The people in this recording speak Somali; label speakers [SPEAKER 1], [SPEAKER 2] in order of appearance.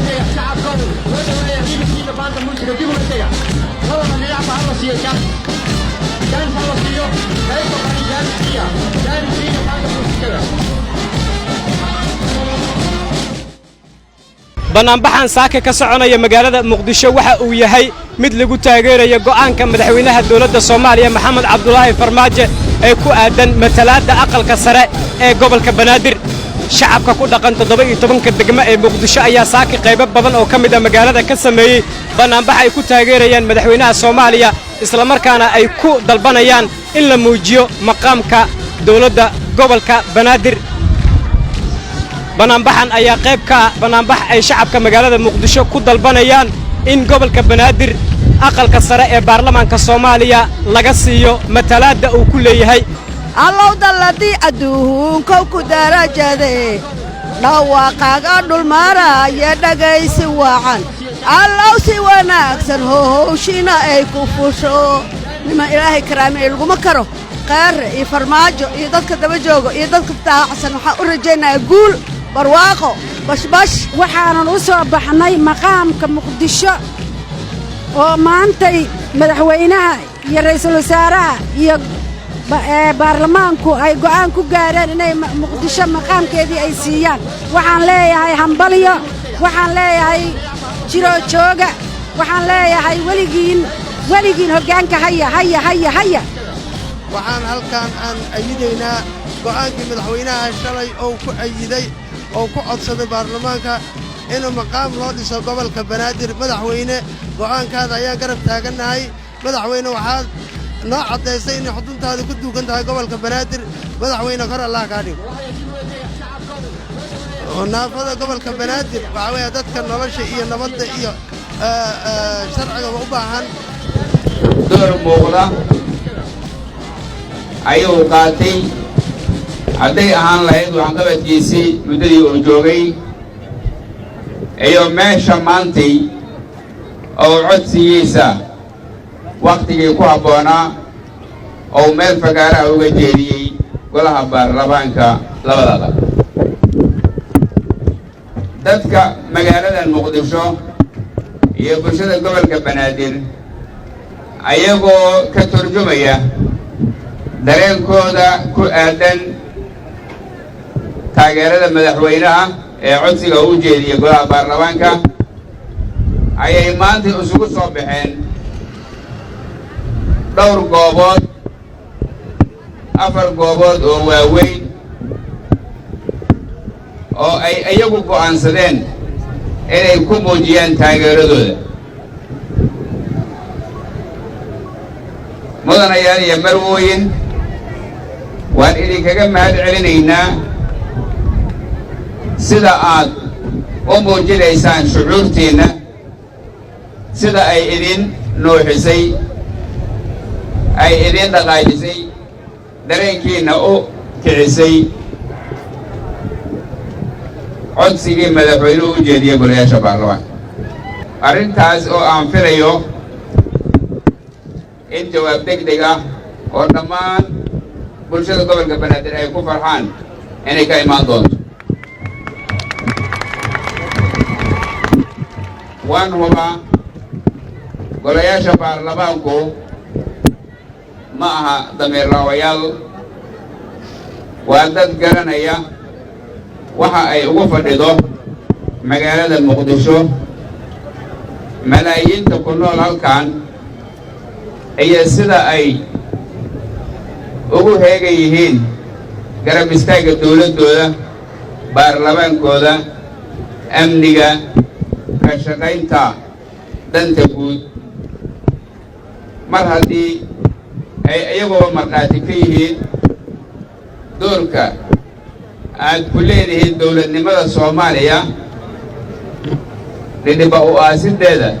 [SPEAKER 1] Dega shacabkow, soo dhaweeya ciidankiina baanda muusiga. Dib uga dega. Labada dhinacba hala siiyo chance, chance hala siiyo. Qaybta bari chance siiya, chance siiya baanda muusikada.
[SPEAKER 2] Bannaanbaxan saaka ka soconaya magaalada Muqdisho waxa uu yahay mid lagu taageerayo go'aanka madaxweynaha dowladda Soomaaliya, Maxamed Cabdulaahi Farmaajo, ee ku aadan matalaadda aqalka sare ee gobolka Banaadir. Shacabka ku dhaqan 17-ka degmo ee Muqdisho ayaa saaka qaybo badan oo ka mid ah magaalada ka sameeyey bannaanbax ay ku taageerayaan madaxweynaha Soomaaliya, islamarkaana ay ku dalbanayaan in la muujiyo maqaamka dowladda gobolka Banaadir. Bannaanbaxan ayaa qayb ka ah bannaanbax ay shacabka magaalada Muqdisho ku dalbanayaan in gobolka Banaadir aqalka sare ee baarlamaanka Soomaaliya laga siiyo matalaadda uu ku leeyahay.
[SPEAKER 3] Allow dalladii adduunkow ku darajade, dhawaaqaaga dhulmaaraya dhagaysi wacan. Allow si wanaagsan howshina ay ku fusho. Niman Ilaahay karaamiyey laguma karo. Kheerre iyo Farmaajo iyo dadka daba jooga iyo dadka taacsan waxaan u rajaynayaa guul, barwaaqo, bashbash.
[SPEAKER 4] Waxaanan u soo baxnay maqaamka Muqdisho oo maantay madaxweynaha iyo ra'iisul wasaaraha iyo baarlamaanku ay go'aan ku gaareen inay Muqdisho maqaamkeedii ay siiyaan. Waxaan leeyahay hambalyo, waxaan leeyahay jiroo jooga, waxaan leeyahay weligiin, weligiin hoggaanka haya, haya, haya, haya.
[SPEAKER 5] Waxaan halkan aan ayidaynaa go'aankii madaxweynaha shalay oo ku ayiday oo ku codsaday baarlamaanka inuu maqaam loo dhiso gobolka Banaadir. Madaxweyne, go'aankaada ayaan garab taagannahay. Madaxweyne, waxaad noo caddaysay inay xuduntaadu ku duugan tahay gobolka Banaadir. Madaxweyne, kor Allah kaa dhigo. Naafada gobolka Banaadir waxaa weeye dadka nolosha iyo nabadda iyo sharcigaba u baahan.
[SPEAKER 6] Door muuqda ayuu qaatay, hadday ahaan lahayd waxqabadkiisii muddadii uu joogay iyo meesha maantay oo codsigiisa wakhtigii ku habboonaa oo meel fagaaraha uga jeediyey golaha baarlamaanka labada aqal. Dadka magaalada Muqdisho iyo bulshada gobolka Banaadir, ayagoo ka turjumaya dareenkooda ku aadan taageerada madaxweynaha ee codsiga uu jeediyey golaha baarlamaanka, ayay maanta isugu soo baxeen dhowr goobood, afar goobood oo waaweyn oo ay iyagu go'aansadeen inay ku muujiyaan taageeradooda. Mudanayaal iyo marwooyin, waan idinkaga mahad celinaynaa sida aad u muujinaysaan shucuurtiinna, sida ay idin nuuxisay, ay idin dhaqaajisay, dareenkiinna u kicisay codsigii madaxweynuhu u jeediyey golayaasha baarlamaanka. Arrintaas oo aan filayo in jawaab deg deg ah oo dhammaan bulshada gobolka Banaadir ay ku farxaan inay ka imaan doonto. Waan hubaa golayaasha baarlamaanku ma aha damiirlaawayaal, waa dad garanaya waxa ay ugu fadhido magaalada Muqdisho, malaayiinta ku nool halkan, iyo sida ay ugu heegan yihiin garab istaagga dawladdooda, baarlamaankooda, amniga, ka shaqaynta danta guud. Mar haddii ay iyaguba markhaati ka yihiin doorka aad ku leedihiin dawladnimada Soomaaliya, dhidhiba u aasiddeeda.